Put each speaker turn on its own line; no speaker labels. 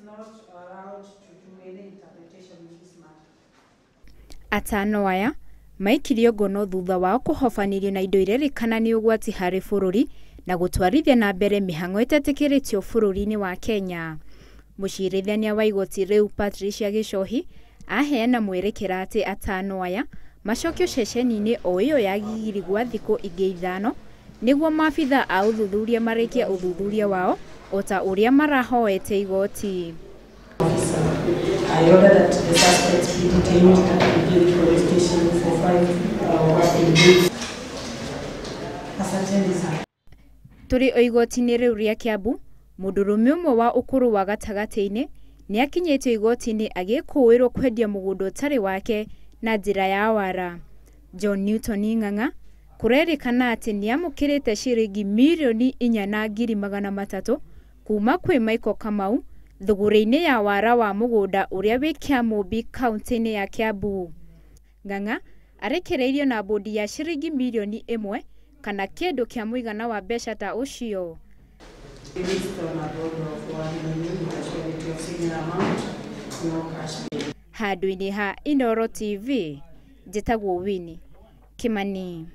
not allowed to do any interpretation in this matter.
Atano aya maikirio ngono thutha wao kũhobanĩrio na indo irerĩkana nĩ ũgwati harĩ bũrũri na gũtwarithia na mbere mĩhang'o ĩtetĩkĩrĩtio bũrũri-inĩ wa Kenya. Mũcirithania wa igoti rĩu Patricia Gichohi aheana mwerekera atĩ atano aya macokio ceceni-inĩ o ĩyo ya Gigiri gwa thikũ ingĩ 5 nĩguo maabitha a ũthuthuria marĩkie ũthuthuria wao o ta ũrĩa marahoete igoti.
I ordered that the suspects be detained at Gigiri Police Station for 5 working days. Asanteni sana.
Tũrĩ o igoti-inĩ rĩu rĩa Kiambu, mũndũrũme ũmwe wa ũkũrũ wa gatagatĩ-inĩ nĩ akinyĩtio igoti-inĩ agĩkũĩrwo kwendia mũgũnda ũtarĩ wake na njĩra ya wara. John Newton Ng'ang'a kũrerĩkana atĩ nĩamũkĩrĩte ciringi mirioni 4,300,000 kuma kwĩ Michael Kamau thũgũrĩ-inĩ ya wara wa mũgũnda ũrĩa wĩ Kĩamũmbi kaũntĩ-inĩ ya Kiambu. Ng'ang'a arekereirio na bũndi ya ciringi mirioni 1 kana kĩndũ kĩa mũigana wa mbeca ta ũcio.
Released on a bond of 1 million with a surety of similar amount, no cash bail.
Handũ-inĩ ha Inooro TV, njĩtagwo Winnie Kimani.